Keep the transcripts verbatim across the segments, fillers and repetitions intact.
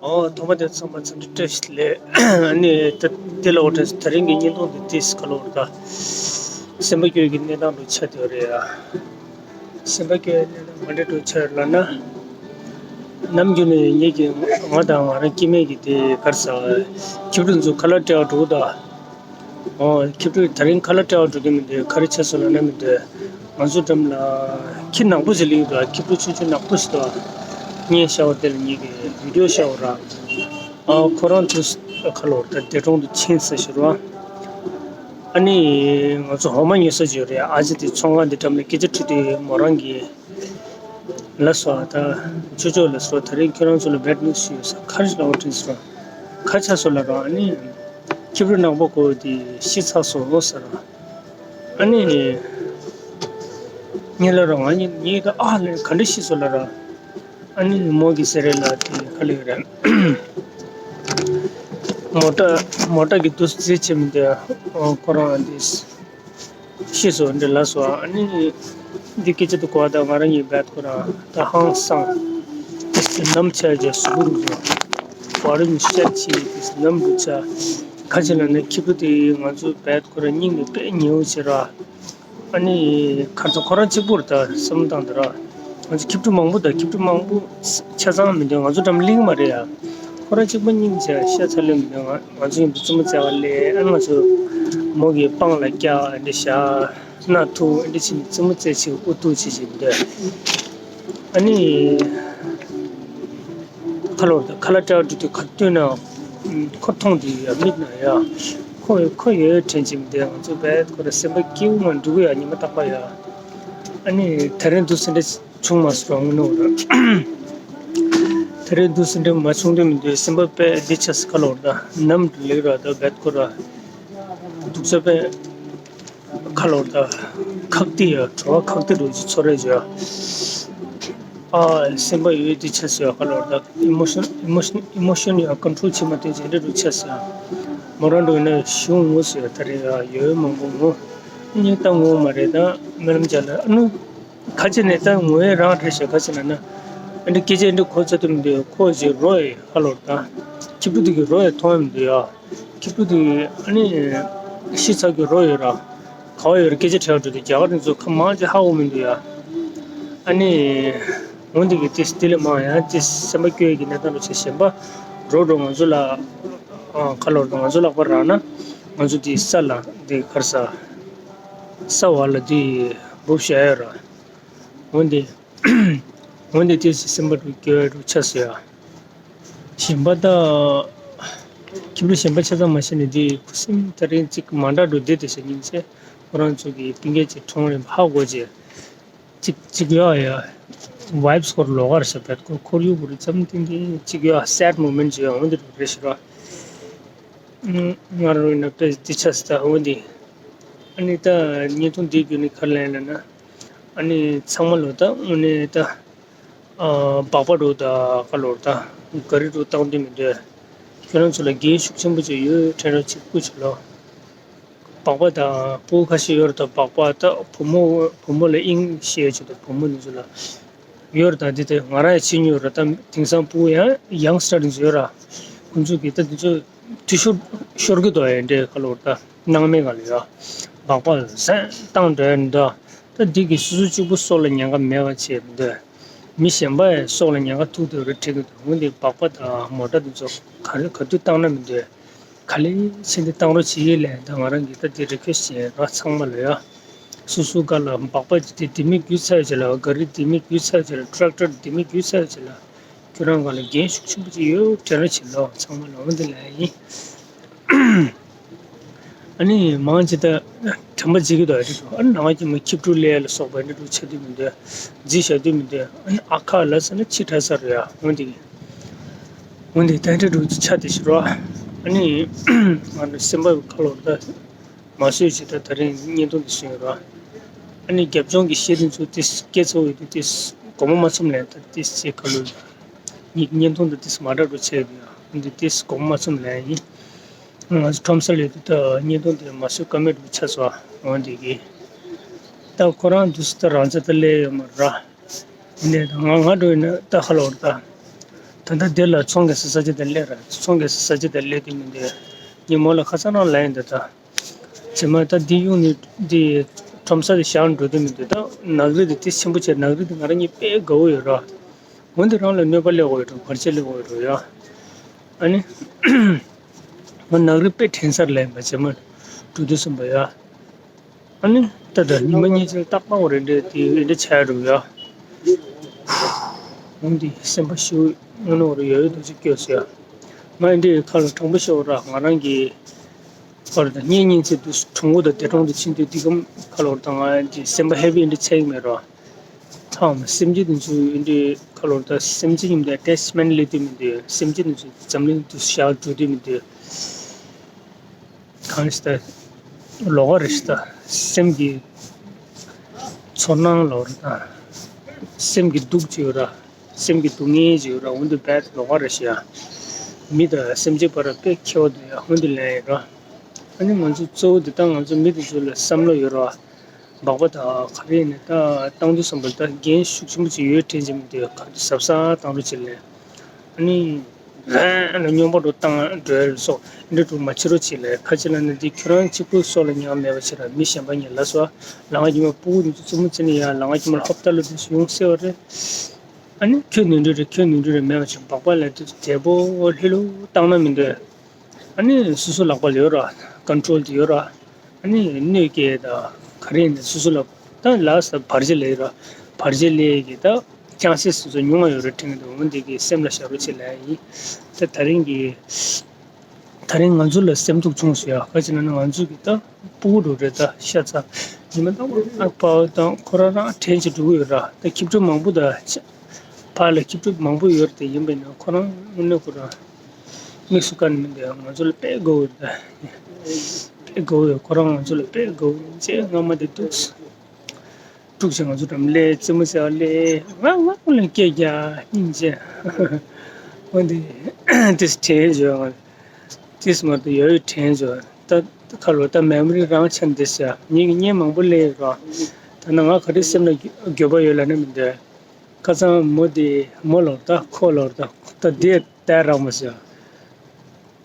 ཨོ། ཐོག་མ་དེ་ཚང་མ་འཚམས་འདྲི་བཀྲ་ཤིས་བདེ་ལེགས། ཨ་ནི་ད་དེ་ལ་འོ་དེ་ད་རིང་གི་བརྙན་ཐུང་འདི་ཏིས་ག་ལོར་ད། སེམས་པ་སྐྱོ་གི་གནས་སྟངས་དུ་ཆགས་བསྡད་རེད་ཡ། སེམས་པ་སྐྱོ་གནས་སྟངས་མ་འདྲ་དུ་ཆགས་ལ་ན། ནམ་རྒྱུན་ནས་ངེད་ཀྱི་ང་དང་ང་རང་སྐྱེ་དམན་གྱི་དེ་གར་ས་ཁྱི་ཕྲུག་ཚོ་ཁ་ལག་སྤྲད་འགྲོ་གི་ད། ཨོ། ཁྱི་ཕྲུག་ད་རིང་ཁ་ལག་སྤྲད་འགྲོ་གི་མི་འདུག་ག་རེ་བྱས་སོང་ལབ་ན་མི་འདུག་ང་ཚོ་འགྲམ་ལ་ཁྱི་ནག་པོ་ཞིག་སླེབས་འདུག་ཁྱི་ཕྲུག་ཆུང་ཆུང་ནག་པོ་ཞིག་འདུག་བརྙན་ཤར་བ་དེ་ལ་ངེད་ཀྱི་བི་ཌིའོ་ཤར་བ་ར། ཨ། ཁོ་རང་ཚོ་ཁ་ལོར་ད་འདས་གྲོངས་དུ་ཕྱིན་ས་ཞིག་ར། ཨ་ནི་ང་ཚོ་འོ་མ་ཉོ་ས་ཅིག་ཡོད་རེད། ཨ་ཅེ་དེ་ཚོང་ཁང་དེ་འགྲམ་ལ་སྐད་ཆ་དྲིས་དུས་མོ་རང་གིས་ལ་སོ་ད་ཅོ་ཅོ་ལ་སོ་ད་རིང་ཁྱོད་རང་ཚོ་ལ་བེཌ་ནིའུ་སི་ཡོད་ས་ཁ་རི་ལ་འོ་དྲིས་སོ་ཁ་ཆ་སོ་ལ་ར། ཨ་ནི་ཁྱི་ཕྲུག་ནག་པོ་ཁོ་དེ་ཤི་ཚར་སོང་ཟེར་ར། ཨ་ནི་ངས་ལ་ར་ང་ཉིད་ཉིད་ད་ཨ་ལས་ག་འདྲ་ཤི་སོ་ལ་ར། ཨ་ནི་མོ་གི་སེ་རེ་ལ་དེ་ག་ལེ་རེད། མོ་ཊ་མོ་ཊ་གི་དུས་ཚེ་ཆེ་མི་འདུག་ཁོ་རང་འདི་ཤི་སོ་འདི་ལ་སོ། ཨ་ནི་འདི་སྐད་ཆ་དུ་གོ་བ་ད་ང་རང་ཡིན་བད་ཁོ་རང་ད་ཧང་སང་། དེ་ནམ་ཆ་རྒྱ་སུ་གུ་རུ་རུ་བ་རི་མི་ཤ་ཆི་དེ་ནམ་རུ་ཆ་ཁ་ཆེ་ལ་ནི་ཁྱི་ཕྲུག་དེ་ང་ཚོ་བད་ཁོ་རང་སྙིང་ནས་དཔེ་ཉེ་བོ་བྱེད་ར། ཨ་ནི་ཁར་ཚོ་ཁོ་རང་གཅིག་པུར་ད་བསམ་བློ་བཏང་དུས་ར། ང་ཚོ་ཁྱི་ཕྲུག་མང་པོ་དང་ཁྱི་ཕྲུག་མང་པོ་ཆ་ཚང་མི་འདུག་ང་ཚོ་འགྲམ་གླིང་མ་རེད་ཡ། ཁོ་རང་གཅིག་པུ་སྙིང་རྗེ་ཤ་ཚ་ལོས་མི་འདུག་ང་ང་ཚོ་ཡིན་དུ་རྩེད་མོ་རྩེ་བ་ལས། ཨ་ང་ཚོ་མོ་གི་པང་ལ་སྐྱ་འདི་བཞག་སྣ་ཐུག་འདི་ཕྱིན་རྩེད་མོ་རྩེ་ཆེ་ཨུ་ཐུག་ཆེ་ཆེ་མི་འདུག་ཨ་ནི། ཁ་ལོར་དང་ཁ་ལག་སྤྲད་འགྲོ་དུས་ཁ་སྟོན་ན། ཁོ་མཐོང་དུས་ཡ་མིག་ན་ཡ། ཁོ་ཁོ་ཡོད་དྲན་གྱི་མི་འདུག་ང་ཚོ་བས་ཁོ་ར་སེམས་པ་སྐྱིད་པོ་མ་འགྲོ་གི་ཡ་ཉི་མ་རྟག་པ་ཡ། ཨ་ནི་དེ་རིང་འདུག་སེ་འདྲ་བྱུང་མ་སོང་ངུ་ནོ་ར། དེ་རིང་འདུག་སེ་འདྲ་མ་བྱུང་དུས་མི་འདུག་སེམས་པ་དཔེ་འདི་ཆགས་སུ་ཁ་ལོར་དང་ནམ་དུ་ལེགས་ར་ད་བས་ཁོ་ར། འདུག་ས་དཔེ། ཁ་ལོར་ད། ཁག་ཏི་ཡ་བྲོ་བ་ཁག་ཏི་རུ་ཅི་ཚོ་རེ་ཇོ། ཨ་སེམས་པ་ཡོད་དེ་ཆེ་སོ་ཡ་ཁ་ལོར་ད་ཨི་མོ་ཤོན་ཨི་མོ་ཤོན་ཨི་མོ་ཤོན་ཡ་ཀོན་ཊོལ་བྱེད་མ་ཐུབ་ཅེ་འདྲ་རུ་ཆེ་སོ་ཡ། མོ་རང་འགྲོ་ཡིན་ན་ཞུ་ངུ་སོ་ཡ་ད་རེ་ཡ་ཡོད་མང་པོ་ངུ། གཉིས་ད་ངུ་མ་རེད་ད་སྨོན་ལམ་བྱ་ལ་ཨ་ནུ། ཁ་ཆེ་ནས་ད་ངུ་ཡ་རང་རེད་ཤ་ཁ་ཆེ་ན་ན། ཨ་འདྲ་སྐད་ཆ་འདྲ་གོ་ཚ་དུ་མི་འདུག་ཁོ་ཅི་རོ་ཡི་ཁ་ལོར་ད། ཁྱི་ཕྲུག་དེ་གི་རོ་ཡི་མཐོང་ཡ་མི་འདུག་ཡ། ཁྱི་ཕྲུག་དེ་ཨ་ནི་ཤི་ཚར་གྱི་རོ་ཡོད་ར། ག་བ་ཡོད་ར་སྐད་ཆ་དྲི་བ་འགྲོ་དུས་རྒྱ་གར་དེ་ཚོ་ཁ་མང་ཅིག་ཧ་གོ་མི་འདུག་ཡ། ཨ་ནི་འོན་ཏེ་གི་ཏིས་དེ་ལས་མང་ཡང་ཏིས་སེམས་པ་སྐྱོ་ཡི་གི་གནས་སྟངས་རུ་ཆེ་གཞན་པ་རོ་འགྲོ་ང་ཚོ་ལ་ཨ་ཁ་ལོར་དང་ང་ཚོ་ལག་པ་རག་ན་ང་ཚོ་དེ་ས་ལ་དེ་གར་ས་ས་བ་ལ་དེ་འབུབ་བྱ་ཡ་ར། འོན་ཏེ་འོན་ཏེ་ཏིས་སེམས་པ་རུ་སྐྱོ་ཡ་རུ་ཆེ་སོ་ཡ། གཞན་པ་ད། ཁྱིམ་རུ་གཞན་པ་ཆ་ཚང་མ་ཤེས་ནས་འདི་ཁུ་སིམ་ད་རིང་ཅིག་མ་འདྲ་འགྲོ་བསྡད་དེ་ཟེར་ཉིན་ཚེ་ཁོ་རང་ཚོ་གི་པིན་གེ་ཅིག་གྲོང་རིམ་ཧ་གོ་རྗེས། ཅིག་ཅིག་ཡོད་ཡ། ཝའིབ་སྐོར་ལོག་གར་ཤ་བད་ཁོ་ཁོར་ཡུག་བུ་རི་ཙམ་ཏིང་ཏིང་ཅིག་ཡོད་སེད་མོ་མེན་ཊི་ཅིག་ཡོད་འོན་ཏེ་འགྲོ་རེ་ཤི་ར། ང་རང་ཡིན་ན་དཔེ་འདི་ཆ་སི་ད་འོན་ཏེ། ཨ་ནི་ད་བརྙན་ཐུང་འདི་བརྒྱུད་ནས་ག་རེ་ལན་ལ་ན། ཨ་ནི་ཚང་མ་ལོ་ད་དངོས་གནས་ད། སྦག་སྦག་འགྲོ་ད་ག་ལོར་ད་ག་རི་འགྲོ་བཏང་དུས་མི་འདོད། ཁྱོད་རང་ཚོ་ལ་འགན་ཤུགས་ཆེན་པོ་ཅིག་ཡོད་དྲན་རོགས་ཅིག་སྐུ་མཁྱེན་ལོ། སྦག་སྦག་དང་ཕྲུ་གུ་ཁ་ཤས་ཡོད་རེད་ད་སྦག་སྦག་ད་བུ་མོ་བུ་མོ་ལ་དབྱིངས་ཤེས་ཡོད་ཅིག་ད་བུ་མོ་འདི་ཚོ་ལ་ཡོད་རེད་ད་འདི་ད་ང་རང་ཡང་ཤེས་མྱོང་ཡོད་རེད་ད་དེང་སང་ཕྲུ་གུ་ཡང་ཡང་སི་ཊར་འདི་ཚོ་ཡོད་ར་ཁོང་ཚོ་གི་ད་འདི་ཚོ་འཐུས་ཤོར་ཤོར་གི་འདུག་ཡ་འདྲའི་ག་ལོར་ད་སྣང་མེད་ག་ལ་ཡ། སྦག་སྦག་ཟན་བཏང་འདྲ་འདྲ། ད་འདི་གི་སོ་སོ་གཅིག་པུ་སྲོག་ལ་ཉེན་ཁ་མེད་པ་བྱས་མི་འདོད། མི་གཞན་པ་ཡང་སྲོག་ལ་ཉེན་ཁ་ཐུག་འདོད་རེ་འཁྲིད་ཀྱི་འདུག་འོན་ཏེ་སྦག་སྦག་དང་མོ་ཊ་འདི་ཚོ་ག་རེ་ག་དུས་བཏང་ན་མི་འདོད། ག་ལེ་ཕྱིན་ཏེ་བཏང་རོགས་བྱེད་ཡིན་ལས་ད་ང་རང་གིས་ད་འདི་རི་ཁུ་ཨེ་སི་ཊི་བྱས་ར་ཚང་མ་ལ་ཡ། སོ་སོ་ག་ལ་སྦག་སྦག་ཅིག་དེ་དེ་མི་རྒྱུ་ཚ་ཡོད་ཅེ་ལ་ག་རི་དེ་མི་རྒྱུ་ཚ་ཡོད་ཅེ་ལ་ཊ་རེག་ཊར་དེ་མི་རྒྱུ་ཚ་ཡོད་ཅེ་ལ། ཁྱོད་རང་ག་ལ་འགན་ཤུགས་ཆེན་པོ་ཅིག་ཡོད་དྲན་རོགས་བྱེད་ལོ་ཚང་མ་ལ་འོན་ཏེ་ལ་ཡིན། ཨ་ནི་མང་ཆེ་ད་དྲན་པ་བརྗེད་ཀྱི་འདུག་ཨ་ནི་ང་ཀྱི་མ་ཁྱི་ཕྲུག་ལས་ལ་སོགས་པ་འདི་འདྲ་ཆ་དུས་མི་འདོད། རྫི་ཤ་དུས་མི་འདོད། ཨ་ནི་ཨ་ཁ་ལ་ཟེར་ན་ཕྱི་དྲགས་ས་རེད་ཡ། འོན་ཏེ་འོན་ཏེ་ད་འདྲ་འདྲ་ཆ་དེ་ཤི་རོ། ཨ་ནི་ང་ནི་སེམས་པ་ཁ་ལོ་ད་མ་བཟོད་ཅིག་ད་ད་རིང་བརྙན་ཐུང་འདི་བཟོས་ཡོད་རོ། ཨ་ནི་རྒྱབ་ལྗོངས་ཀྱི་གཞས་འདི་ཚོ་དེ་སྐད་ཚོ་ཡོད་དུས་དེ་དགོངས་པ་མ་ཚོམ་ལན་ད་དེ་སྐད་ཁ་ལོ་ཡ། བརྙན་ཐུང་ད་དེ་མ་འདྲ་འདྲ་ཆ་ཡོད་ཡ། འོན་ཏེ་དེ་དགོངས་པ་མ་ཚོམ་ལན་ཡིན། ང་ཚོ་ཁྲོམ་ས་ལས་དུས་ད་བརྙན་ཐུང་དེ་མ་བཟོས་ཀ་མེད་འདྲ་ཆགས་སོང་འོན་ཏེ་གི། ད་ཁོ་རང་དུས་སུ་ད་རང་ཚ་ད་ལས་ཡོད་མ་ར། འདི་ད་ང་ང་འགྲོ་ཡིན་ན་ད་ཧ་ལོ་ར་ད། ད་ ད་ལྟ་འདི་ལ་ཚོང་རྒྱག་ས་ས་ཆ་དེ་སླེབས་ར། ཚོང་རྒྱག་ས་ས་ཆ་དེ་སླེབས་དུས་མི་འདུག་ངས་མོ་ལ་ཁ་སང་རང་ལབ་ཡིན་འདུག་ད་རྗེས་མ་ད་འདི་གཡུག་ནས་འདི་ཁྲོམ་ས་དེ་བཞག་འགྲོ་དུས་མི་འདུག་ད་ནག་རིལ་དེ་དེ་ཆེན་པོ་བྱས། ནག་རིལ་དེ་ང་རང་གཉིས་དཔེ་དགའ་བོ་ཡོད་ར། འོན་ཏེ་རང་ལ་གནོད་པ་སླེབས་དགོས་ཡོད་འགྲོ། བར་ཆད་སླེབས་དགོས་ཡོད་འགྲོ་ཡ། ཨ་ནི། ང་ནག་རིལ་དཔེ་དྲན་ས་རེད་ལབ་ཡིན་པ། རྗེས་མ་འགྲོ་དུས་ཙམ་པ་ཡ། ཨ་ནི་ད་ལྟ་ཉི་མ་གཉིས་ཅིག་ཏག་ཏག་རེད་འདྲ་དེ་འདྲ་ཆགས་འགྲོ་ཡ། འོན་ཏེ་སེམས་པ་ཤི་བོ་དངོས་གནས་རེད། ཡོད་ཡོད་དུ་ཅིག་སྐྱོ་སོང་ཡ། ང་འདི་ཁ་ལ་དྲང་པོ་ཤོད་ར། ང་རང་གི་བར་དུ་གཉེན་ཉིན་ཚེ་དུ་གྲོང་པོ་དང་འདས་གྲོང་དུ་ཕྱིན་དུས་འདི་གམ་ཁ་ལོར་དང་ང་འདི་སེམས་པ་ཧེ་པི་འདྲ་ཆགས་ཀྱི་མེད་ར། ཐའོ་མ་སེམས་ཅན་དེ་ཚོ་འདི་ཁ་ལོར་ད་སེམས་ཅན་ཡིན་པའི་ཨ་ཊེཆ་མེན་ཊི་སླེབས་དུས་མི་འདུག་སེམས་ཅན་དེ་ཚོ་འཛམ་གླིང་དུ་བཞག་འགྲོ་དུས་མི་འདུག་གང་ཞིག་ད་ལོགས་ཀ་རེད་ཤག་ད་སེམས་ཀྱི་ཚོར་སྣང་ལོགས་རེད། ད་སེམས་ཀྱི་སྡུག་ཅིག་ཡོད་ར། སེམས་ཀྱི་སྡུག་བསྔལ་ཅིག་ཡོད་ར། འོན་ཏེ་རྦད་ལོགས་ཀ་རེད་ཤག་མི་དང་སེམས་ཅན་བར་དཔེ་ཁྱད་པར་འདུག་ཡ། འོན་ཏེ་ལན་ཡོད་ར། ཨ་ནི་ང་ཚོ་གཙོ་བོ་འདི་ད་ང་ཚོ་མི་དེ་ཚོ་ལ་བསམ་བློ་ཡོད་ར། སྦག་སྦག་དང་ག་རེ་ཡིན་ནའི་ད་བཏང་དུས་ཙམ་པ་ད་འགན་ཤུགས་ཆེན་པོ་ཅིག་ཡོད་དྲན་གྱི་མི་འདུག་ག་དུས་གཟབ་གཟབ་བཏང་རོགས་བྱེད་ལབ། ཨ་ནི་རང་ལ་སྨྱོན་པ་འགྲོ་བཏང་འགྲོ་ཡ་ལ་སོགས་འདི་འདྲ་འགྲོ་མ་བྱེད་རོགས་བྱེད་ལབ། ག་ཅི་ལབ་ན་འདི་ཁྱོད་རང་གཅིག་པུ་སྲོག་ལ་ཉེན་ཁ་མེད་པ་བྱེད་ར། མི་གཞན་པ་གཉིས་ལ་སོགས་ལ་ང་རྒྱུ་མ་ཕྲུ་གུ་འདི་ཚོ་རྩེད་མོ་རྩེ་ནས་ཡ་ལ་ང་རྒྱུ་མ་ཧོབ་ཏ་ལ་འདི་ཚོ་ཡོང་སྲིད་པ་རེད། ཨ་ནི་ཁྱོད་ནོར་འཁྲུལ་རེད། ཁྱོད་ནོར་འཁྲུལ་རེད་མེད་པ་བྱེད། སྦག་སྦག་ལབ་དུས་དལ་པོ་ལྷོད་ལྷོད་བཏང་ན་མི་འདོད། ཨ་ནི་སོ་སོ་ལག་པ་ལ་ཡོད་ར། ཀོན་ཊོལ་དེ་ཡོད་ར། ཨ་ནི་གནོད་སྐྱེལ་དང་ག་རེ་ཡིན་ནའི་སོ་སོ་ལ་ད་ལགས་སོ་བར་ཆད་ལ་ཡོད་ར། བར་ཆད་ལས་ཀྱི་ད་ཅན་སེ་སི་སོ་སོ་ཉུང་བ་ཡོད་ར་དྲན་གྱི་འདུག་འོན་ཏེ་གི་སེམས་ལ་བཞག་རོགས་བྱེད་ལབ་ཡིན། ད་ད་རིང་གི་ད་རིང་ང་ཚོ་ལ་སེམས་སྡུག་བྱུང་སོང་ཡ། ག་ཅི་ལབ་ན་ང་ཚོ་གི་ད་ཕྲུ་གུ་འགྲོ་རེད། ད་ཤ་ཚ་ཉི་མ་ད་ཨ་ཕ་དང་ཁོ་རང་རང་དྲན་བྱེད་འགྲོ་གི་ཡོད་ར། ད་ཁྱི་ཕྲུག་མང་པོ་ད་ཕ་ལ་ཁྱི་ཕྲུག་མང་པོ་ཡོད་རེད། དེ་ཡིན་པས་ན་ཁོ་རང་དངོས་གནས་ཁོ་རང་དམིགས་སུ་བཀར་ནས་མི་འདུག་ང་ཚོ་ལ་དཔེ་དགའ་བོ་རེད། དཔེ་དགའ་བོ་ཡོད། ཁོ་རང་ང་ཚོ་ལ་དཔེ་དགའ་བོ་ཡོད། ཅེས་སྔ་མ་དེ་འདུག་དཀྲུག་བྱས་ང་ཚོ་འགྲམ་ལ་རྩེད་མོ་རྩེ་བ་ལས་ང་ང་ཁོ་ལ་སྐད་རྒྱག་སྙིང་རྗེ། འོན་ཏེ་དེས་དྲན་བྱོས། དེས་མ་གཏོགས་ཡོད་ཡོད་དྲན་བྱོས། ད་ཁ་ལོ་ད་མེ་མོ་རི་རང་ཆ་འདི་ཟེར་ངེད་ཀྱི་བརྙན་མང་པོ་སླེབས་ཡོད་ར། ད་ནང་ང་ག་རེ་སེམས་ལ་འགྱོད་པ་ཡོད་ལབ་ན་མི་འདོད། ཁ་སང་མོ་དེ་མོ་ལོར་ད་ཁོ་ལོར་ད་ད་དེ་ལྟ་རག་མ་ཟེར།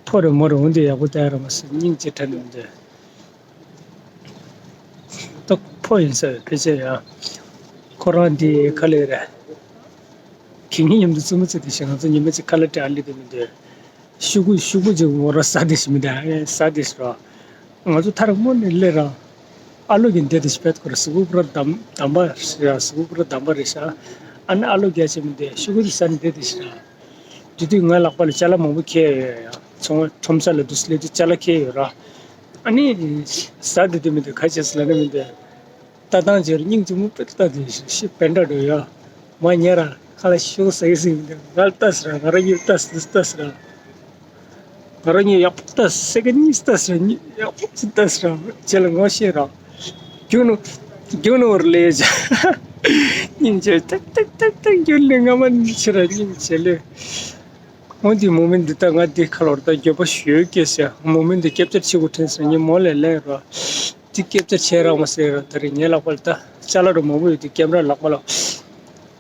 ཕོ་རེད་མོ་རེད། འོན་ཏེ་ཡག་པོ་ལྟ་རག་མ་ཟེར། སྙིང་རྗེ་དྲན་ནས་མི་འདོད། ད་ཕོ་ཡིན་ས་ཕལ་ཆེར་ཡང་ཁོ་རང་དེ་ག་ལེ་རེད། གད་སྙིགས་མཉམ་དུ་བཙུན་མོ་བཙལ་དེ་བཞིན་ང་ཚོ་ཉི་མ་གཅིག་ཁ་ལག་སྤྲད་ཨ་ལི་དེ་མི་འདོད། ཤོག་གུ་ཤོག་གུ་ཅིག་ངོ་ར་ཟ་དེ་ཞིག་མི་འདུག་ཨེ་ཟ་དེ་ཞིག་ར། ང་ཚོ་ཐར་མོ་ནས་སླེབས་ར། ཨ་ལོ་གི་འདེད་དེ་ཞིག་བེད་ཁོ་ར་གཟུགས་པོ་པུ་ར་དམ་དམ་པ་རེད་ཤག་གཟུགས་པོ་པུ་ར་དམ་པ་རེད་ཤག་ཨ་ནི་ཨ་ལོ་རྒྱ་ཆེ་མི་འདུག་ཤོག་གུ་དེ་ཟ་ནས་བསྡད་དེ་ཞིག་ར། དེ་དུས་ང་ལག་པ་ལ་ཅ་ལག་མང་པོ་འཁྱེར་ཡོད་ཡ། ཚོང་ཁྲོམ་ས་ལ་འདུག་སླེབས་དུས་ཅ་ལག་འཁྱེར་ཡོད་ར། ཨ་ནི། ཟ་དེ་དུས་མི་འདུག་ག་བྱས་སོང་ལབ་ན་མི་འདུག་ལྟ་སྟངས་བྱས་ར་སྙིང་རྗེ་མོ་དཔེ་ལྟ་དེ་ཤི་བན་འདྲ་འགྲོ་ཡ། མ་ཉལ་ར་ཁ་ལ་ཤོག་ཟ་གི་ཟིན་མི་འདུག་ང་ལ་ལྟ་ཟེར་ར། ང་རང་གཉིས་ལ་ལྟ་ཟེར་ལྟ་ཟེར་ར། ང་རང་གཉིས་ཡག་པོ་ལྟ་ཟེར་གི་གཉིས་ལྟ་ཟེར་ར། གཉིས་ཡག་པོ་ཅིག་ལྟ་ཟེར་ར། བྱས་ལ་ངོ་ཤེས་ར། རྒྱུག་ནོར་རྒྱུག་ནོར་ལས་བྱ། སྙིང་རྗེ་ཏག་ཏག་ཏག་ཏག་རྒྱུག་ལས་ང་མ་ནི་ཕྱིར་ར་སྙིང་རྗེ་ལས། འོན་ཏེ་མོ་མིན་འདི་ལྟ་ང་འདི་ཁ་ལོར་ད་འགྱོད་པ་ཞོལ་སྐྱེས་ཟེར། མོ་མིན་འདི་སྐད་ཆ་ཆེ་གུ་དྲན་ཟེར་ངས་མོ་ལས་ལན་རོ། འདི་སྐད་ཆ་ཆེ་རག་མ་ཟེར་ར། ད་རེས་ངའི་ལག་པ་ལ་ད་ཅ་ལག་རུ་མང་པོ་ཡོད་དུས་ཀེམ་ར་ལག་པ་ལ་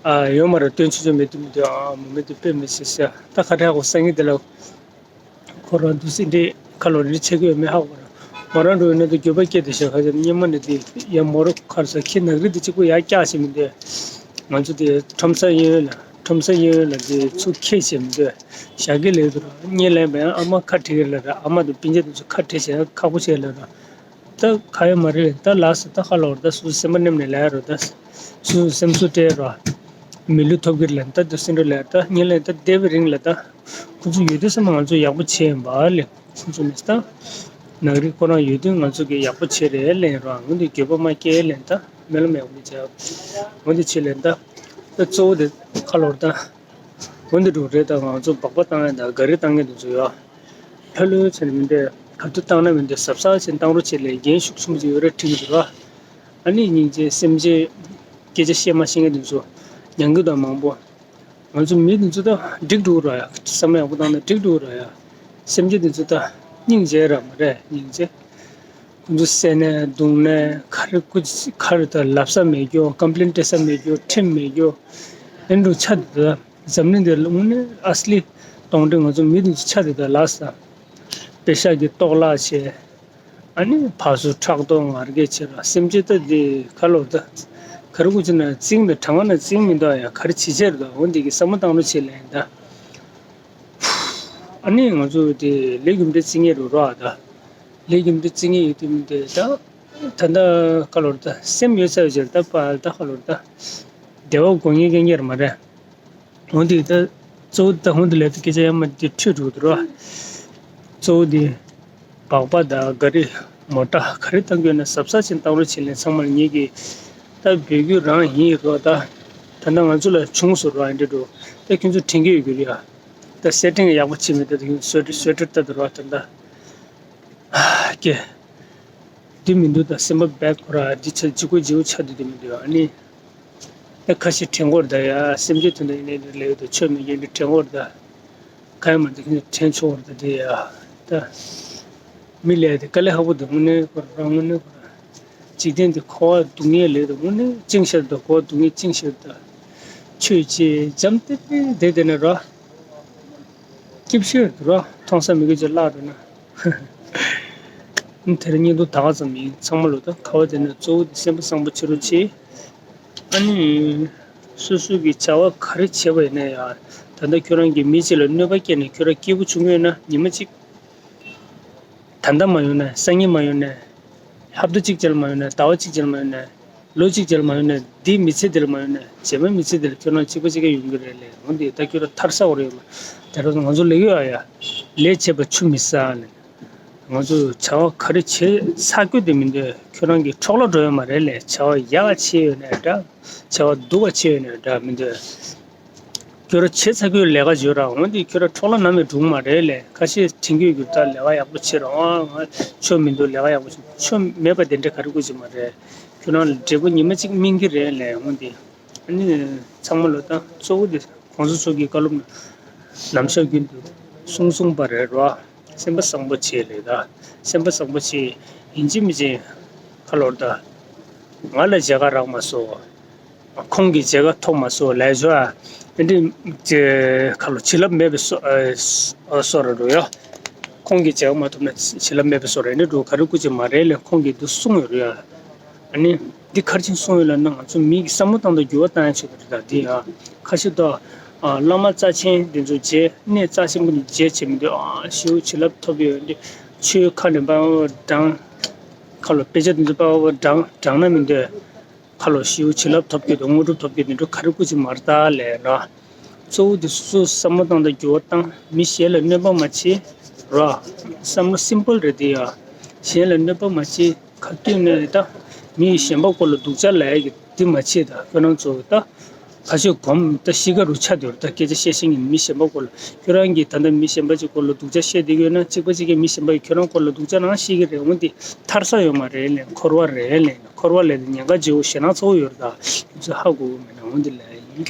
ཨ་ཡོད་མ་རེད། སྟོན་ཆུ་ཚོད་མེད་དུས་མི་འདུག་ཨ་མོ་མིན་འདི་དཔེ་མི་སྲིད་ཟེར། ད་ཁ་བྲལ་གོ་སང་ངེ་འདི་ལ་ཁོ་རང་འདུག་སེ་འདི་ཁ་ལོར་འདི་ཆེ་གི་ཡོད་མེད་ཧ་གོ་ར། མོ་རང་འགྲོ་ཡོད་ན་འདི་འགྱོད་པ་སྐྱེས་དུ་ཞག་ཁ་ཚ་སྙེ་མ་ནི་འདི་ཡ་མོ་རོ་ཁར་ས་ཁྱི་ནག་རི་འདི་གཅིག་པུ་ཡ་སྐྱག་བྱེད་མི་འདུག་ང་ཚོ་དེ་ཁྲོམ་ས་གཡས་གཡོན་ལ་ཁྲོམ་ས་གཡས་གཡོན་ལ་དེ་ཚུར་ཁྱེར་བྱེད་མི་འདོད། ཞག་གི་ལས་དུ་ར་གཉིད་ལན་པའི་ཨ་མ་ཁ་བྲིས་ལ་ར། ཨ་མ་དང་སྤུན་ཀྱག་དེ་ཚོ་ཁ་བྲིས་བྱས་ཁག་པོ་བྱས་ལ་ར། ད་ག་ཡོད་མ་རེད། ད་ལགས་སོ། ད་ཁ་ལོར་ད་སུ་སེམས་པ་ནེམ་ནས་ལ་ཡ་རོ། ད་སུ་སེམས་སུ་སྤྲད་རོ། མི་ལུས་ཐོབ་གི་ལ་ད་དུ་སེམས་རོ་ལ་ད་གཉིད་ལན་ད་བསྡད་པའི་རིང་ལ་ད་ཁོ་ཚོ་ཡོད་དུས་སེམས་ང་ཚོ་ཡག་པོ་བྱས་ཡིན་པ་ལས། ཁོ་ཚོ་ནི་ད་ནག་རིགས་ཁོ་རང་ཡོད་དུས་ང་ཚོ་གི་ཡག་པོ་བྱེད་རེད་ལན་རོ། འོན་ཏེ་འགྱོད་པ་མ་སྐྱེ་ལན་ད་སྨོན་ལམ་ཡག་པོ་བྱས། འོན་ཏེ་ཆེ་ལན་ད་ད་གཙོ་བོ་དེ་ཁ་ལོར་ད་འོན་ཏེ་འགྲོ་རེད། ད་ང་ཚོ་སྦག་སྦག་བཏང་ཡ་ད་ག་རེ་བཏང་ཡ་དེ་ཚོ་ཡོད་ལྷོད་ལྷོད་བྱས་ནས་མི་འདོད། ག་དུས་བཏང་ན་མི་འདོད། གཟབ་གཟབ་བྱས་བཏང་རོགས་བྱེད་ལས་འགན་ཤུགས་ཆེན་པོ་ཅིག་ཡོད་རེད་དྲན་གྱི་འདུག་ར། ཨ་ནི་སྙིང་རྗེ་སེམས་ཅན་སྐད་ཆ་བཤད་མ་ཤེས་མཁན་དེ་ཚོ་མྱང་རྒྱུ་དང་མང་པོ། ང་ཚོ་མི་དེ་ཚོ་ད་འགྲིག་འགྲོ་གི་ར་ཡ། བསམ་བློ་ཡག་པོ་བཏང་ན་འགྲིག་འགྲོ་གི་ར་ཡ། སེམས་ཅན་དེ་ཚོ་ད་སྙིང་རྗེ་ར་མ་རེད་སྙིང་རྗེ། ཁོ་ཚོ་བསད་ནས་བརྡུངས་ནས་ག་རེ་སྐུ་ག་རེ་ད་ལབ་ས་མེད་རྒྱུ། ཀམ་པི་ལེན་སྤྲད་ས་མེད་རྒྱུ། ཁྲིམས་མེད་རྒྱུ། ཨེ་འགྲོ་ཆ་དེ་ད་ འཛམ་གླིང་འདིར་དངོས་གནས་ཨ་སི་ལི་གཏོང་སྤྲོད་ང་ཚོ་མི་རིགས་ཀྱི་ཆ་དེ་དག་ལགས་སམ། པེ་ཤག་གི་གཏོར་བརླག་བྱས། ཨ་ནི་ཕར་ཚུར་ཕྲག་དོག་ང་རྒྱལ་བྱས་ར་སེམས་ཅན་ད་འདི་ག་ལོར་ད། ག་རེ་གོ་ཅི་ན་རྩིང་ད་གྲང་བ་ན་རྩིང་མི་འདུག་ཡང་ག་རེ་བྱེད་བྱས་ར་འོ་འདི་གི་བསམ་བློ་བཏང་རོགས་བྱེད་ལན་ད། ཨ་ནི་ང་ཚོ་དེ་ལས་རྒྱུ་འབྲས་བརྩི་ངེས་རུ་རོགས་ཨ་ད། ལས་རྒྱུ་འབྲས་བརྩི་ངེས་ཡོད་དུས་མི་འདུག་ད། ད་ལྟ་ག་ལོར་ད་སེམས་ཡོད་ཚད་བྱས་ད་པ་ད་ག་ལོར་ད། བདེ་བ་དགོས་ངེས་ཀྱི་ཉེར་མ་རེད། འོན་ཏེ་ད་གཙོ་བོ་ད་འོན་ཏེ་ལས་ད་སྐད་ཆ་ཡང་མ་དེ་འཕྲོས་འགྲོ་འདུག་རོགས། གཙོ་བོ་དེ་སྦག་སྦག་དང་ག་རི་མོ་ཊ་ག་རེ་བཏང་དགོས་ན་གཟབ་གཟབ་ཅིག་བཏང་རོགས་བྱེད་ལན་ཚང་མ་ལ་ངེད་ཀྱི་ད་འབོད་སྐུལ་རང་ཡིན་རོགས་ད། ད་ལྟ་ང་ཚོ་ལ་བྱུང་སོང་རོགས་ཨེ་འདྲ་འགྲོ། ད་ཁྱོད་ཚོ་དྲན་གྱི་ཡོད་རྒྱུ་རེད་ཨ། ད་སེ་ཊིང་ཡག་པོ་བྱེད་མི་ད་ད་ཁྱོད་ཚོ་སོ་ཊར་སོ་ཊར་ད་ད་རོགས་ད་ད། ཀྱེ། འདི་མི་འདུག་ད་སེམས་པ་བད་ཁོ་ར་འདི་ཆ་ལྗིད་ཁོག་ལྗིད་ཁོག་ཆགས་འདུག་འདི་མི་འདུག་ཨ་ནི། ད་ཁ་ཤས་དྲན་གོ་ར་ད་ཡ་སེམས་ཅན་དོན་དག་ཡིན་ནའི་འདི་ལས་ཡོད་དོ་ཆོས་མི་རྒན་འདི་དྲན་གོ་ར་ད། ག་ཡ་མ་འདི་ཁྱོད་དྲན་ཆོག་ར་ད་འདི་ཡ། ད། མི་ལས་དེ་དཀའ་ལས་ཁག་པོ་འདུག་དངོས་གནས་ཁོ་ར་རང་དངོས་གནས་ཁོ་ར། འཇིག་རྟེན་འདི་འཁོར་བ་སྡུག་བསྔལ་ལས་དང་དངོས་གནས་བཅིངས་ཤར་དང་འཁོར་བ་སྡུག་བསྔལ་བཅིངས་ཤར་དང་། ཆོས་ཅེས་འཇམ་ཏིག་ཏིག་བསྡད་བསྡད་ན་ར། སྐྱིད་ཤོས་འདུག་ར་མཐོང་ས་མི་དགོས་ཅིག་བརླག་འགྲོ་ན། དེར་བརྙན་ཐུང་ད་ག་ཙམ་ཡིན་ཚང་མ་ལོ་ད་ག་བ་དེ་ནས་གཙོ་བོ་དེ་སེམས་པ་བཟང་པོ་བྱེད་རོགས་བྱེད། ཨ་ནི། སོ་སོ་གི་བྱ་བ་ག་རེ་བྱེད་པ་ཡིན་ན་ཡང་ད་ལྟ་ཁྱོད་རང་གིས་མི་གཅིག་ལ་གནོད་པ་བསྐྱལ་ནས་ཁྱོད་རང་སྐྱིད་པོ་བྱུང་ཡོད་ན་ཉི་མ་གཅིག་ད་ལྟ་མ་ཡོང་ན་སང་ཉིན་མ་ཡོང་ན། ཧབ་ཏ་གཅིག་ཅར་མ་ཡོང་ན་ཟླ་བ་གཅིག་ཅར་མ་ཡོང་ན། ལོ་གཅིག་ཅར་མ་ཡོང་ན་འདིའི་མི་ཚེ་འདིར་མ་ཡོང་ན་རྗེས་མའི་མི་ཚེ་འདིར་ཁྱོད་རང་གཅིག་པ་གཅིག་རྐྱང་ཡོང་གི་རེད་ལས་འོན་ཏེ་ད་ཁྱོད་རང་ཐར་ས་འོ་རེད་ཡོད་མ། དེ་ར་ང་ཚོ་ལས་ཡོད་ཨ་ཡ། ལས་བྱེད་པ་ཆུ་མི་ཟ་ལས། ང་ཚོ་བྱ་བ་ག་རེ་བྱེད་ཚར་དགོས་དེ་མི་འདོད་ཁྱོད་རང་གི་འཕྲོག་ལ་འགྲོ་ཡོད་མ་རེད་ལས་བྱ་བ་ཡག་བྱེད་ཡོད་ནའི་འདྲ། བྱ་བ་སྡུག་པ་བྱེད་ཡོད་ནའི་འདྲ་མི་འདོད། ཁྱོད་རང་བྱས་ཚར་གྱི་ལས་ཀ་བྱོས་ར་འོན་ཏེ་ཁྱོད་རང་འཕྲོག་ལ་ནམ་ཡང་འགྲོ་གི་མ་རེད་ལས་ཁ་ཤས་དྲན་གྱི་ཡོད་རྒྱུ་ད་ལས་ཀ་ཡག་པོ་བྱེད་ར་ཨ་ང་ཆོ་མི་འདུག་ལས་ཀ་ཡག་པོ་བྱེད་ཆོ་མེད་པ་དེ་འདྲ་ག་རེ་དགོས་ཀྱི་མ་རེད། ཁྱོད་རང་ལ་འབྲས་བུ་ཉི་མ་གཅིག་སྨིན་གྱི་རེད་ལས་འོན་ཏེ་ཨ་ནི་ཚང་མ་ལོ་ད་གཙོ་བོ་དེ་གོང་ས་མཆོག་གི་བཀའ་སློབ་ནང་ནམ་ཞག་རྒྱུན་དུ་གསུང་གསུངས་པ་རེད་ར་སེམས་པ་བཟང་པོ་བྱེད་ལས་ད་སེམས་པ་བཟང་པོ་བྱེད་ཡིན་གཅིག་མིན་གཅིག་ཁ་ལོར་ད་ང་ལ་མཇལ་ཁ་རག་མ་སོང་། ཁོང་གི་མཇལ་ཁ་ཐོབ་མ་སོང་ལས་བྱོས་ཨ། དེ་འདྲའི་ཅེ་ཁ་ལོ་བྱིན་རླབས་མེད་པའི་སོ་ཨ་སོ་ར་རུ་ཡ། ཁོང་གི་མཇལ་ཁ་མ་ཐོབ་ན་བྱིན་རླབས་མེད་པའི་སོ་ར་ནི་འགྲོ་ག་རེ་སྐུ་ཅི་མ་རེད་ལས་ཁོང་གིས་འདུ་གསུངས་ཡོད་རུ་ཡ། ཨ་ནི་འདི་གར་ཕྱིན་གསུངས་ཡོད་ལ་ན་ང་ཚོ་མི་གི་བསམ་བློ་བཏང་དང་འགྱུར་བ་བཏང་ཡ་ཆེད་དུ་རེད་ད་འདི་ཡ། ཁ་ཤས་ད་ཨ་བླ་མ་རྩ་ཆེན་འདི་ཚོ་མཇལ་གནས་རྩ་ཆེན་པོ་འདི་མཇལ་བྱེད་མི་འདུག་ཨ་ཞེའུ་བྱིན་རླབས་ཐོབ་ཡོད་འདི་ཆོས་ཁ་ནས་པ་བགྲང་ཁ་ལོ་དཔེ་ཆ་འདི་ཚོ་པ་བགྲང་བགྲང་ན་མི་འདོད། ཁ་ལོ་ཞིའུ་བྱིན་རླབས་ཐོབ་ཀྱི་འདུག་དངོས་གྲུབ་ཐོབ་ཀྱི་འདུག་འགྲོ་ག་རེ་སྐུ་ཅི་མར་ལྟ་ལས་ར། གཙོ་བོ་དེ་སོ་སོ་བསམ་བློ་བཏང་དང་འགྱུར་བ་བཏང་མི་གཞན་ལ་གནོད་པ་མ་བྱེད་ར། བསམ་བློ་སིམ་པལ་རེད་དེ་ཡ། གཞན་ལ་གནོད་པ་མ་བྱེད་ག་དུས་ནས་ད་མི་ཡི་གཞན་པ་སྐོར་ལ་སྡུག་ཅག་ལབ་ཡ་གི་འདི་མ་བྱེད་ད་ཁྱོད་རང་ཚོ་ད། ཁ་ཤས་གོམ་ད་ཤི་ཁ་རུ་ཆ་དེ་རུ་ད་སྐད་ཆ་བཤད་ཤེས་ངེས་མི་གཞན་པ་སྐོར་ལ་ཁྱོད་རང་གིས་ད་ལྟ་མི་གཞན་པ་ཅིག་སྐོར་ལ་སྡུག་ཅག་བཤད་བསྡད་ཀྱི་ཡོད་ན་གཅིག་པ་གཅིག་གིས་མི་གཞན་པ་ཡིས་ཁྱོད་རང་སྐོར་ལ་སྡུག་ཅག་ནང་བཤད་ཀྱི་རེད་འོང་དེ་ཐར་ས་ཡོད་མ་རེད་ལས་འཁོར་བ་རེད་ལས། འཁོར་བ་ལས་ཉེན་ཁ་ཆེ་བོ་ཞེད་སྣང་ཚ་བོ་ཡོད་རེད་ད། ཁྱོད་ཚོས་ཧ་གོ་གི་མེད་ན་འོང་འདི་ལས་ཡིན།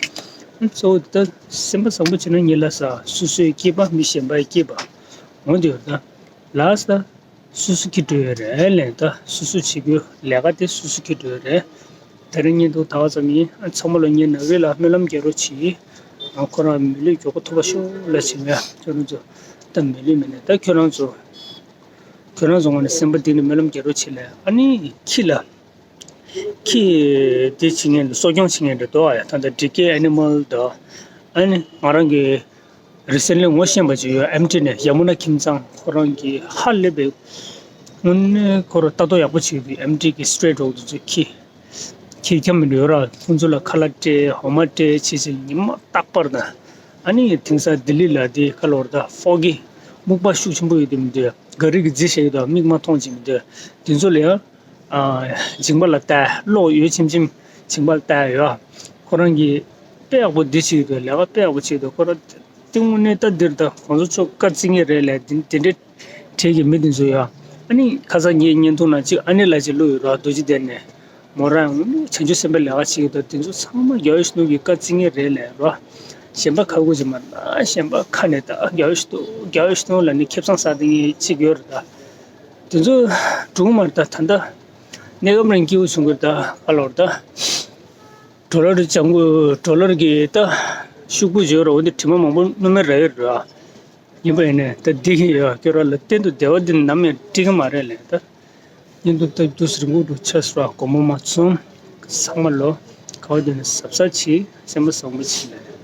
གཙོ་བོ་འདི་ལྟ་སེམས་པ་བཟང་པོ་བྱས་ན་ཉིན་ལ་ས་སོ་སོའི་སྐྱིད་པ་མི་གཞན་པའི་སྐྱིད་པ་འོང་འདི་ཡོད་ད། ལ་ས་སོ་སོ་སྐྱིད་འགྲོ་ཡོད་རེད་ལས་ད་སོ་སོ་བྱེད་རྒྱུ་ལས་ཀ་དེ་སོ་སོ་སྐྱིད་འགྲོ་ཡོད་རེད། དེ་རིང་བརྙན་ཐུང་ད་ག་ཙམ་ཡིན་ཨ་ཚང་མ་ལ་ངས་ནག་རིག་ལ་སྨོན་ལམ་རྒྱག་རོགས་གྱིས། ང་ཁོ་རང་མི་ལུས་མགྱོགས་པོ་ཐོབ་པ་ཤོག་ལ་བྱིན་ཡ་ཁྱོད་རང་ཚོ་ད་མི་ལུས་མེད་ནས་ད་ཁྱོད་རང་ཚོ་ཁྱོད་རང་ཚོ་ངོ་ནས་སེམས་པ་གཏིང་ནས་སྨོན་ལམ་རྒྱག་རོགས་བྱེད་ལ་ཨ་ནི་ཁྱི་ལ། ཁྱི་དེ་བྱེད་མཁན་དེ་གསོ་སྐྱོང་བྱེད་མཁན་དེ་འདུག་ཨ་ཡ་ད་ལྟ་ཌི་ཀེ་ཨེ་ནི་མལ་དང་ཨ་ནི་ང་རང་གི་རི་སེན་ལི་ངོ་ཤེས་པ་ཅིག་ཡོད་ཨེམ་ཊི་ནས་ཡ་མུ་ན་ཁྱིམ་ཚང་ཁོ་རང་གི་ཧ་ལས་པའི་དངོས་གནས་ཁོ་རང་ལྟ་རྟོག་ཡག་པོ་བྱེད་པའི་ཨེམ་ཊི་གི་སི་ཊི་རེ་ཊི་ཌོག་དེ་ཚོ་ཁྱི་ཁྱི་འཁྱམ་མི་འདུག་ཡོད་ར་ཁོང་ཚོ་ལ་ཁ་ལག་སྤྲད་འོ་མ་སྤྲད་བྱས་བྱས་ཉི་མ་རྟག་པར་དང་ཨ་ནི་དེང་སང་ལྡི་ལི་ལ་དེ་ཁ་ལོར་ད་ཧྥོ་གི་སྨུག་པ་ཤུགས་ཆེན་པོ་ཡོད་དེ་མི་འདུག་ག་རི་གི་རྫི་ཤ་ཡོད་དོ་མིག་མ་མཐོང་བྱེད་མི་འདུག་དེ་ཚོ་ལ་ཡང་། མཇིང་པ་ལ་བལྟ་གློག་ཡོད་ཆེམ་ཆེམ་མཇིང་པ་ལ་བལྟ་ཡོད། ཁོ་རང་གིས་དཔེ་ཡག་པོ་འདི་བྱེད་ཀྱི་འདུག་ལས་ཀ་དཔེ་ཡག་པོ་བྱེད་ཀྱི་འདུག་ཁོ་རང་དེ་དངོས་གནས་ལྟ་འདིར་ད་གོང་ས་མཆོག་བཀའ་བརྩི་ངེས་རེད་ལས་དེ་འདྲའི་གྲས་ཀྱི་མི་དེ་ཚོ་ཡོད། ཨ་ནི་ཁ་སང་ངའི་བརྙན་ཐུང་ནང་གཅིག་ཨ་ནེ་ལགས་ཀྱིས་བླུགས་ཡོད་ར་རྡོ་རྗེ་གདན་ནས་མོ་རང་དངོས་གནས་བྱང་ཆུབ་སེམས་དཔའི་ལས་ཀ་བྱེད་ཀྱི་འདུག་དེ་ཚོ་ཚང་མ་རྒྱལ་བ་ཡིད་བཞིན་ནོར་བུའི་བཀའ་བརྩི་ངེས་རེད་ལས་ར། གཞན་པ་ཁ་དགོས་ཀྱི་མ་རེད་ན་གཞན་པ་ཁ་ནས་ད་རྒྱལ་བ་ཡིད་བཞིན་ནོར་བུ་རྒྱལ་བ་ཡིད་བཞིན་ནོར་བུ་ལ་ནི་ཁེ་བཟང་ཟ་དེ་ངས་གཅིག་ཡོད་རེད་ད། དེ་ཚོ་སྒྲུང་མ་རེད་ད་ད་ལྟ་གནས་སྐབས་རང་སྐྱིད་པོ་བྱུང་གི་རེད་ད་ཨ་ལོར་ད། ཌོ་ལར་ལྗང་གུ་ཌོ་ལར་གྱི་ད་ ཤུགས་པོ་ཡོད་ར། འོ་འདི་དྲི་མ་མང་པོ་སྣོན་མེད་ར་ཡོད་ར། ཡིན་པ་ཡིན་ནས་ད་འདི་ཡོད་ཁྱོད་ར་ལ་གཏན་དུ་བདེ་བ་འདི་ནམ་ཡང་སྤྲད་ཀྱི་མ་རེད་ལས་ད། བརྙན་ཐུང་ལྟ་དུས་རིང་པོ་འགྲོ་ཆགས་སོང་། དགོང་མོ་མ་ཚོམས། ཚང་མ་ལོ་ག་བ་འདི་ནས་གཟབ་གཟབ་བྱེད། སེམས་པ་བཟང་པོ་བྱེད་ལས།